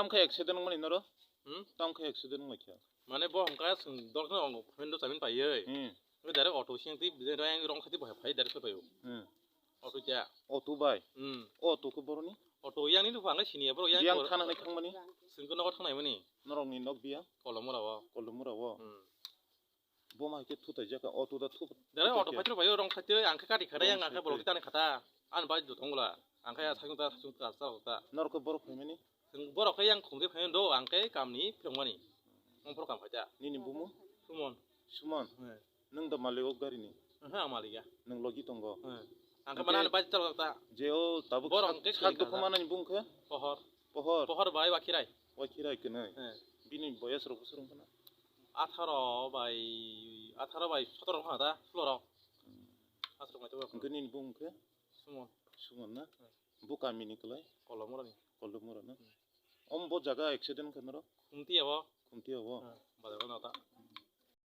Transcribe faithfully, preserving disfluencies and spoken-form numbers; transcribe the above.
Tongkha accident wngmani noro? Hmm? Tongkha accident wngmani khe? Mane bo hwnka chwng dok no phone do chamin paiwi. Hmm. Direct auto siyang twi rong khati bo phai direct phai o. Hmm. Auto cha. Auto bai? Hmm. Auto khe boroni? Auto yang ni nukha ang sini ya bro yang. Yang thana nai thangmani? Singko nogo thangnai mani. Norok ni nok biya? Kolomora o. Kolomora o. Hmm. Bo ma khe thutai jaka, auto da thu. Dara auto phaitro phaio rong phaitro ang khe kati khata yang ang khe borok tani khata. An bai do thongla. Ang khe thajung ta thajung ta sa ta. Norok khe borok phaimani? Borok khe yang khungde phai do ang khe kamni phirongmani. Mong phoro kam phaita. Nini bumu? Sumon. Sumon. He. Nung da malik o gari ni? He, ang malik ya. Nung logi tongo. He. Ang khe mana bai chal ta. Je o tabuk borok ang khe sak dukhu manani bung khe? Pohor. Pohor. Pohor bai wakirai. Wakirai kene. He. Bini boyas rok bosor wngkha na? Atharo bai, atharo bai sotoro wngkha da, sulo rok. Hmm. Aswk mai tongo. Hwnkhe nini bung khe? Sumon. Sumon na? Hmm. Bo kamini kwlai? Kolomorani. Kolomorani. Hmm. Om bo jaga accident khe norok? Khumtiya bo. Khumtiya bo? Hmm. Bazar o nota.